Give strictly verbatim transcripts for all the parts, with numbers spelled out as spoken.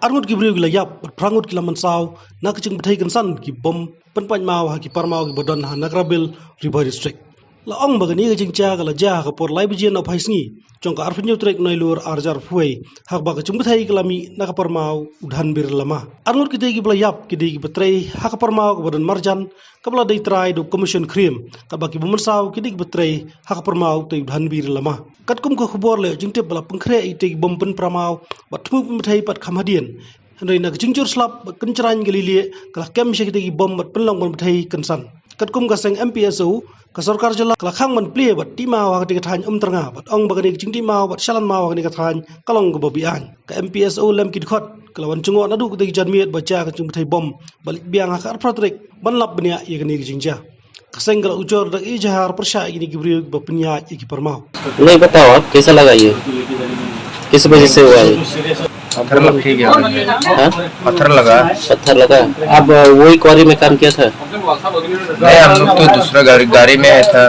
Arngut ki briew ki la ïap bad phra ngut ki la mynsaw na ka jingbthei kynsan ki bom pynpait maw ha ki parmaw kiba don ha Nagrabil, Ri Bhoi District. La ong ba kane ka jingjia ka la jia ha ka por lai baje nohphai sngi jong ka arphew hynñiew tarik Nailur arhajar arphew wei, ha kaba ka jingbthei ka la mih na ka parmaw u Dhanbir Lama. Arngut kitei kiba la ïap ki dei kiba trei ha ka parmaw kaba don marjan kaba la dei trai da u Commission Cream, katba kiba mynsaw ki dei kiba trei ha ka parmaw te u Dhanbir Lama. Katkum ka khubor, la ïoh jingtip ba la pynkhreh ïa kitei ki bom pynparmaw bad thmu pynbthei pat kham hadien. Hynrei na ka jingjur slap bad kynjrain ka lilieh, ka la kem sha kitei ki bom bad pynlong ban bthei kynsan. Katkum ka seng M P S O, ka sorkar jylla ka la khang ban plie bad tih maw ha katei ka thaiñ Umtyrnga, bad ong ba kane ka jingtih maw bad shalan maw ha kane ka thaiñ ka long kaba be-aiñ. Ka M P S O lem ki dkhot ka la wan jngoh naduh katei ka janmiet ba jia ka jingbthei bom, ba leit biang ha ka arphew tarik ban lap bniah ïa kane ka jingjia. Ka seng ka la ujor da ka ijahar pyrshah ïa kine ki briew kiba pynïaid ïa ki parmaw. नहीं बताओ आप, कैसा लगा ये? किस वजह से हुआ ये? पत्थर लग के गया। हाँ? पत्थर लगा। पत्थर लगा। आप, अ, वही क्वारी में काम किया था? नहीं, हम लोग तो दूसरा गाड़ी, गाड़ी में आया था।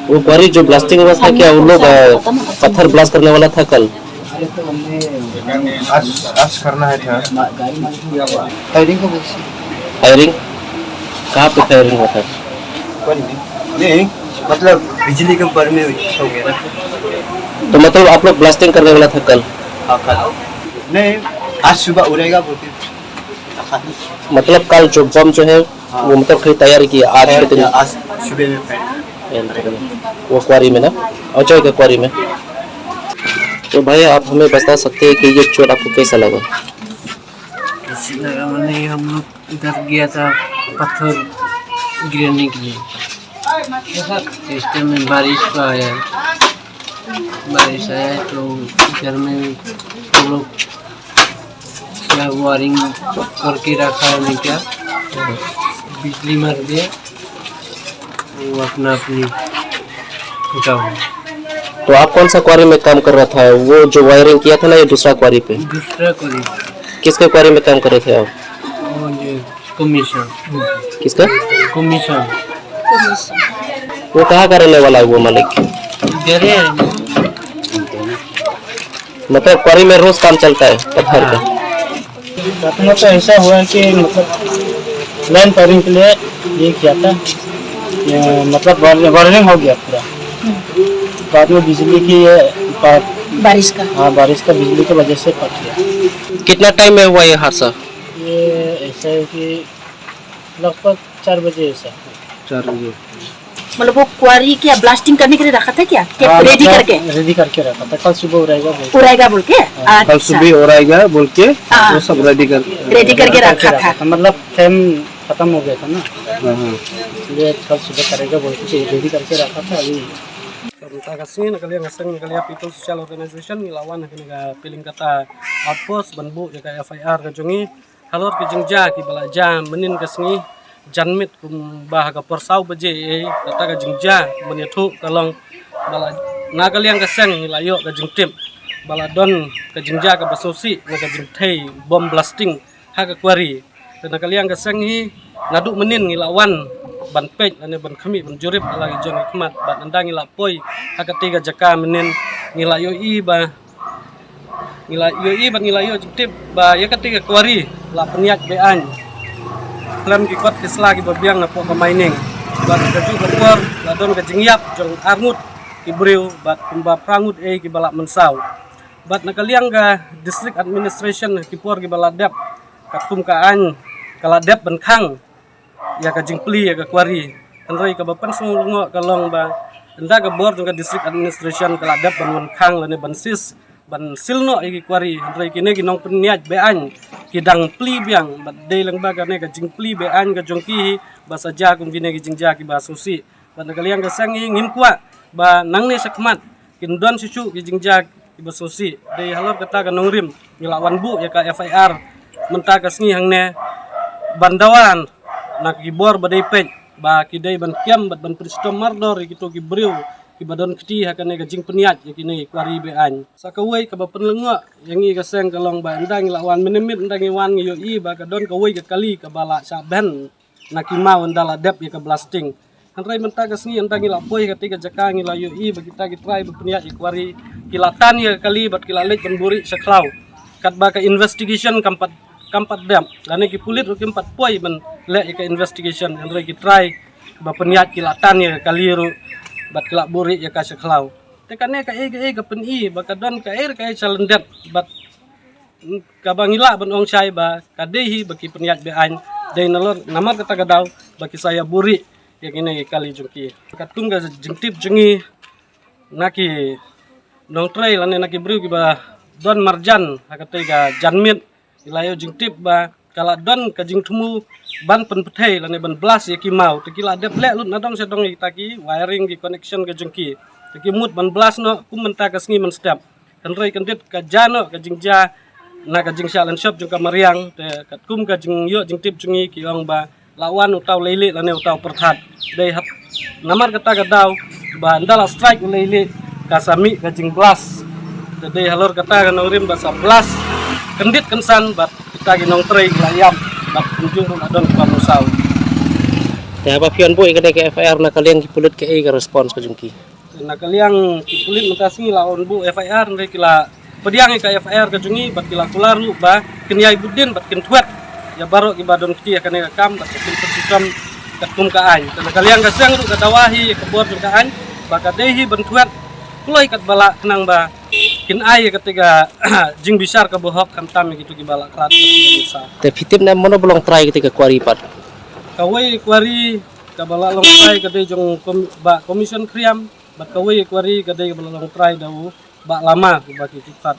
वो क्वारी जो ब्लास्टिंग हुआ था, क्या उन लोग, अ, पत्थर ब्लास्ट करने वाला था कल? आज, आज करना है था। फायरिंग को, फायरिंग कहाँ पे फायरिंग हुआ था? नहीं, मतलब बिजली के ऊपर में हो गया ना। तो मतलब आप लोग ब्लास्टिंग करने वाला था कल? हाँ, कल। नहीं, आज सुबह उड़ेगा बोल के। मतलब कल जो बम जो है, हाँ। वो मतलब कहीं तैयार किया आज के दिन? आज सुबह में। वो क्वारी में ना, अजय का क्वारी में। तो भाई, आप हमें बता सकते हैं कि ये चोट आपको कैसा लगा? ऐसे लगा, मैंने हम लोग इधर गया था पत्थर गिराने के लिए। इस टाइम में बारिश का आया, बारिश आया तो घर में हम लोग क्या वायरिंग करके रखा है, नहीं क्या बिजली मार दिया, वो अपना अपनी काम। तो आप कौन सा क्वारी में काम कर रहा था? वो जो वायरिंग किया था ना, ये दूसरा क्वारी पे? दूसरा क्वारी। किसके क्वारी में काम कर रहे थे आप? वो ये कमीशन। किसका? कमीशन। वो कहाँ का रहने वाला है वो मालिक? इधर है। मतलब क्वारी में रोज काम चलता है पत्थर का? हाँ। रात में तो ऐसा हुआ है कि मतलब लाइन फायरिंग के लिए ये किया था, ये मतलब वार-, वायरिंग हो गया पूरा। बाद में बिजली की ये पा-, बारिश का। हाँ, बारिश का, बिजली की वजह से फट गया। कितना टाइम में हुआ ये हादसा? ये ऐसा है कि लगभग चार बजे ऐसा। चार बजे। मतलब वो क्वारी क्या ब्लास्टिंग करने के लिए रखा था क्या? क्या हाँ, रेडी मतलब करके? रेडी करके रखा था, कल सुबह उड़ाएगा बोल के। उड़ाएगा बोल के? हाँ। कल अच्छा। सुबह उड़ाएगा बोल के हाँ। वो सब रेडी कर, रेडी करके रखा था। मतलब टाइम खत्म हो गया था ना। हाँ, हाँ। इसलिए कल सुबह करेगा बोल के रेडी करके रखा था अभी। Mynta ka sngi na ka liang ka seng Meghalaya People Social Organization ngi la wan ha kane ka Pyiling Kata outpost ban buh ïa ka F I R ka jong ngi halor ki jingjia kiba la jia mynnin ka sngi janmiet kumba ha ka por saw baje. Ïa kata ka jingjia ban ïathuh ka long ba la, na ka liang ka seng ngi la ïoh ka jingtip ba la don ka jingjia kaba sngewsih na ka jingthei bom blasting ha ka kwari. Te na ka liang ka seng hi naduh mynnin ngi la wan ban peit lane ban khmih ban jurip ha la ki jong ki khmat, bad ynda ngi la poi ha kata ka jaka mynnin ngi la ïohi ba ngi la ïohi bad ngi la ïoh jingtip ba ïa kata ka kwari la pynïaid be-aiñ khlem ki kot ki sla kiba biang napoh ka mining. Bad kajuh ka por la don ka jingïap jong arngut ki briew bad kumba phra ngut ei kiba la mynsaw. Bad na ka liang ka district administration ki por kiba la dep katkum ka aiñ ka la dep ban khang ïa ka jingplie ïa ka kwari. Hynrei kaba pynsngewlyngngoh ka long ba ynda ka bor jong ka district administration ka la dep ban wan khang lane ban sis ban sil noh ïa ki kwari, hynrei kine ki nongpynïaid be-aiñ ki dang plie biang. Bad dei lang ba kane ka jingplie be-aiñ ka jong ki hi ba sa jia kum kine ki jingjia kiba sngewsih. Bad na ka liang ka seng hi ngim kwah ba nangne shakhmat kin don shuh shuh ki jingjia kiba sngewsih. Dei halor kata ka nongrim ngi la wan buh ïa ka F I R mynta ka sngi hangne ban dawa na ki bor ba dei peit ba ki dei ban kem bad ban pynshitom mardor ïa kito ki briew kiba don kti ha kane ka jingpynïaid ïa kine ki kwari be-aiñ. Sa kawei kaba pynlyngngoh ïa ngi ka seng ka long ba ynda ngi la wan mynmiet mynmiet ynda ngi wan ngi ïohi ba ka don kawei ka kali kaba la shah bhen na ki maw ynda la dep ïa ka blasting. Hynrei mynta ka sngi ynda ngi la poi ha kata ka jaka ngi la ïohi ba kita ki trai ba pynïaid ïa ka kwari ki la tan ïa ka kali bad ki la leit ban buhrieh sha khlaw. Katba ka investigation kam pat, kam pat dep, lane ki pulit ruh kim pat poi ban leh ïa ka investigation, hynrei ki trai ba pynïaid, ki la tan ïa ka kali ruh bad ki la buhrieh ïa ka sha khlaw. Te kane kaei kaei ka pyni ba ka don kaei kaei challendet bad kaba ngi lah ban ong shai ba ka dei hi ba ki pynïaid be-aiñ, dei nalor namar kata ka daw ba ki sa ïa buhrieh ïa kine ki kali jong ki. Katkum ka jingtip jong ngi, na ki nongtrei lane na ki briew kiba don marjan ha katei ka janmiet, ki la ïoh jingtip ba ka la don ka jingthmu ban pynpyrthei lane ban blast ïa ki maw, te ki la dep leh lut na dong sha dong ïa kita ki wiring, ki connection ka jong ki, te ki mut ban blast noh kum mynta ka sngi mynstep. Hynrei kyndit ka jia noh ka jingjia na ka jingshah lynshop jong ka mariang, te katkum ka jingïoh jingtip jong ngi, ki ong ba la wan uta u leilieh lane uta u pyrthat. Dei hap, namar kata ka daw ba ynda la strike u leilieh ka sa mih ka jingblast. Te dei halor kata ka nongrim ba sa blast kyndit kynsan bad kita ki nongtrei ki la ïap bad kumjuh ruh la don kaba musaw. Te haba phi wan buh ïa kane ka F I R na ka liang ki pulit, kaei ka response ka jong ki? Na ka liang ki pulit mynta sngi la wan buh F I R, hynrei ki la pdiang ïa ka F I R ka jong ngi bad ki la kular ruh ba kin ïai bud dien bad kin thwet ïa baroh kiba don kti ha kane ka kam bad kin pynshitom katkum ka aiñ. Te na ka liang ka seng ruh ka dawa hi ïa ka bor jong ka aiñ ba ka dei hi ban thwet kloi katba lah khnang ba kin ai ïa katei ka jingbishar kaba hok khamtam ïa kito kiba la krat ka jingsa. Te phi tip ne em mano ba long trai katei ka kwari pat? Kawei kwari kaba la long trai ka dei jong kom-, Bah Commission Khriam, bad kawei kwari ka dei kaba la long trai da u Bah Lama, uba ki kit pat.